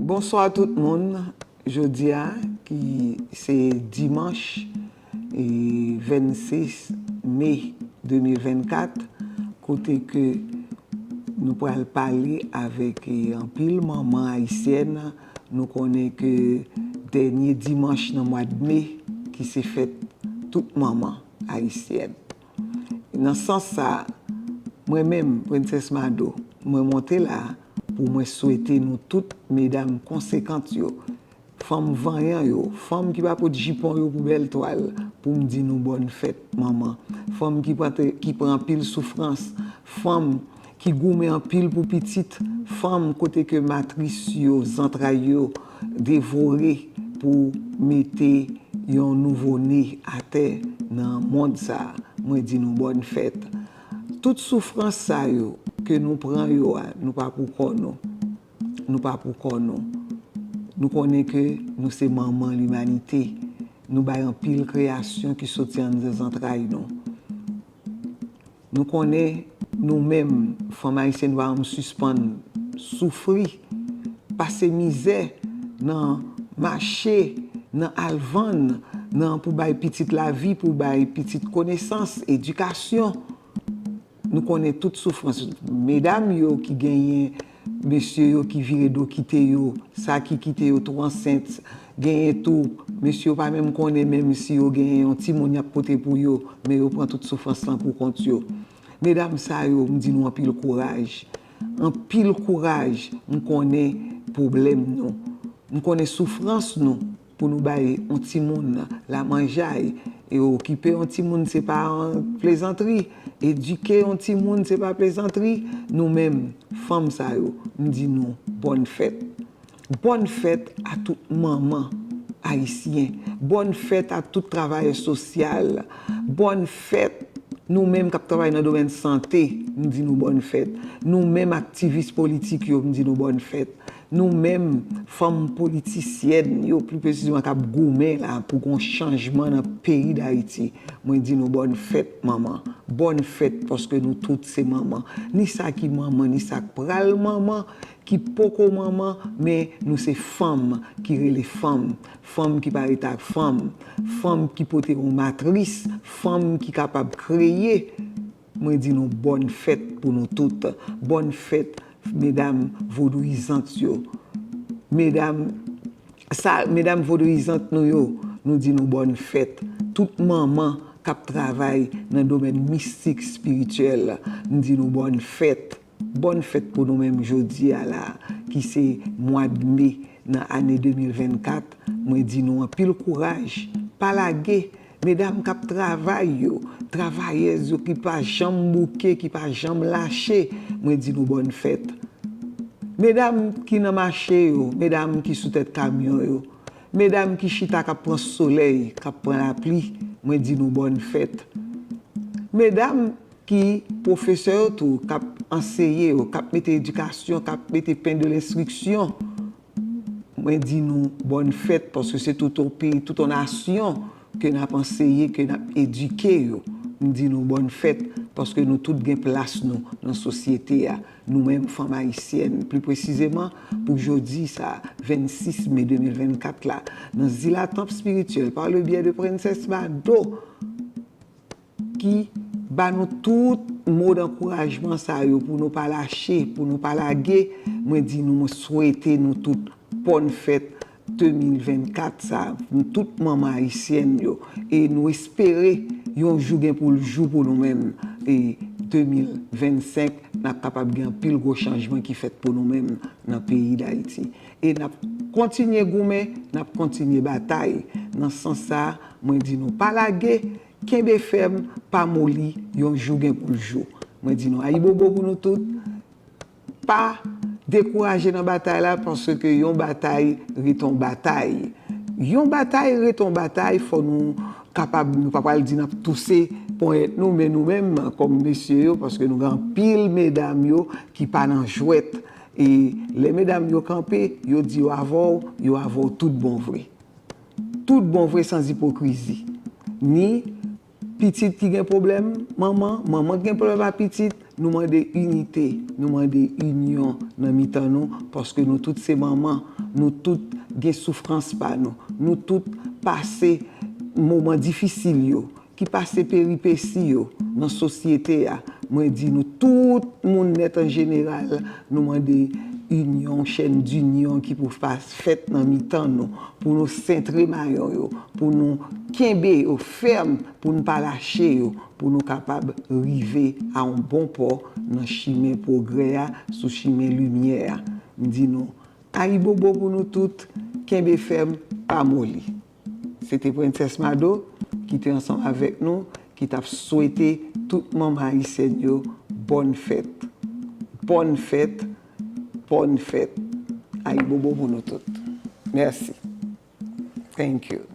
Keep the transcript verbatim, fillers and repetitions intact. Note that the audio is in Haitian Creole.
Bonswa tout moun. Jodi a, ki se dimanch, e, vennsis me de mil vennkat, kote ke nou pral pale avèk, e, anpil manman ayisyèn. Nou konnen ke dènye dimanch nan mwa de me, ki se fèt tout manman ayisyèn. Nan sans sa, mwen menm, Prensès Mado, mwen monte la pou mwen swete nou tout, medam konsekant yo, fanm vanyan yo, fanm ki pa pot jipon yo pou bèl twal, pou m di nou bòn fèt, manman. Fanm ki pran, ki pran anpil soufrans, fanm ki goumen anpil pou pitit, fanm kote ke matris yo, zantray yo devore pou mete yon nouvo ne atè nan mond sa a. Mwen di nou bòn fèt. Tout soufrans sa yo ke nou pran yo a, nou pa pou kò nou. Nou pa pou kò nou. Nou konnen ke nou se manman limanite. Nou bay anpil kreyasyon ki soti anndan zantray nou. Nou konnen nou menm, fanm ayisyèn, nou pa janm sispann soufri, pase mizè nan mache, nan al vann, nan pou bay pitit lavi, pou bay pitit konesans, edikasyon. Nou konnen tout soufrans. Medam yo ki genyen mesye yo ki vire do kite yo, sa ki kite yo tou ansent, genyen tou, mesye yo pa menm konnen menm si yo genyen yon timoun y ap pote pou yo, men yo pran tout soufrans lan pou kont yo. Medam sa yo, m di nou anpil kouraj. Anpil kouraj, m konnen pwoblèm nou. M konnen soufrans nou pou nou bay yon timoun lamanjay, e okipe yon timoun se pa plezantri, edike yon timoun se pa plezantri. Nou menm, fanm sa yo, m di nou bòn fèt. Bòn fèt a tout manman ayisyen. Bòn fèt a tout travayè sosyal. Bòn fèt nou menm k ap travay nan domèn sante, m di nou bòn fèt. Nou menm aktivis politik yo, m di nou bòn fèt. Nou menm fanm politisyèn yo, pli presizeman k ap goumen la pou gon chanjman nan peyi Dayiti, mwen di nou bòn fèt manman. Bòn fèt paske nou tout se manman. Ni sa ki manman, ni sa k pral manman, ki poko manman, men nou se fanm ki rele fanm, fanm ki pa rete ak fanm, fanm ki pote yon matris, fanm ki kapab kreye. Mwen di nou bòn fèt pou nou tout. Bòn fèt, medam vodouyizant yo. Medam sa, medam vodouyizant nou yo, nou di nou bòn fèt. Tout manman k ap travay nan domèn mistik, espirityèl, m di nou bòn fèt. Bòn fèt pou nou menm jodi a la, ki se mwa de me nan ane de mil vennkat. Mwen di nou anpil kouraj. Pa lage. Medam k ap travay yo, travayèz yo ki pa janm bouke, ki pa janm lache, mwen di nou bòn fèt. Medam ki nan mache yo, medam ki sou tèt kamyon yo, medam ki chita k ap pran solèy, k ap pran lapli, mwen di nou bòn fèt. Medam ki pwofesè yo tou, k ap anseye yo, k ap mete edikasyon, k ap mete pen de lenstriksyon, mwen di nou bòn fèt, paske se tout yon peyi, tout yon nasyon ke n ap anseye, ke n ap edike yo. M di nou bòn fèt, paske nou tout gen plas nou nan sosyete a. Nou menm fanm ayisyèn, pli presizeman, pou jodi sa, vennsis me de mil vennkat la, nan Zila Tanp Espirityèl, par le biais de Prensès Mado, ki ba nou tout mo dankourajman sa yo pou nou pa lache, pou nou pa lage. Mwen di nou, mwen swete nou tout bòn fèt de mil vennkat sa, nou tout manman ayisyèn yo. E nou espere yon jou gen pou l jou pou nou menm. E de mil vennsenk, n ap kapab gen anpil gwo chanjman ki fèt pou nou menm nan peyi Dayiti. E n ap kontinye goumen, n ap kontinye batay. Nan sans sa, mwen di nou pa lage, kenbe fèm, pa moli, yon jou gen pou l jou. Mwen di nou ayibobo pou nou tout. Pa dekouraje nan batay la, paske yon batay ret yon batay. Yon batay ret yon batay, fò nou kapab, nou pa pral di n ap touse ponyèt nou, men nou menm, kòm mesye yo, paske nou gen anpil medam yo ki pa nan jwèt. E lè medam yo kanpe, yo di yo avè w, yo avè w tout bon vre. Tout bon vre, sans hypocrisie. Ni pitit ki gen pwoblèm manman, manman ki gen pwoblèm ak pitit, nou mande inite, nou mande inyon nan mitan nou, paske nou tout se manman, nou tout gen soufrans pa nou, nou tout pase moman difisil yo, ki pase peripesi yo nan sosyete a. Mwen di nou, tout moun nèt an jeneral, nou mande inyon, chèn dinyon ki pou fèt nan mitan nou, pou nou sentre mayon yo, pou nou kenbe yo fèm, pou nou pa lache yo, pou nou kapab rive a yon bon pò nan chimen pwogrè a, sou chimen limyè a. M di nou, ayibobo pou nou tout, kenbe fèm, pa moli. Se te Prensès Mado ki te ansanm avèk nou, ki t ap swete tout manman ayisyèn yo bòn fèt. Bòn fèt, bòn fèt. Ayibobo pou nou tout. Mèsi. Thank you.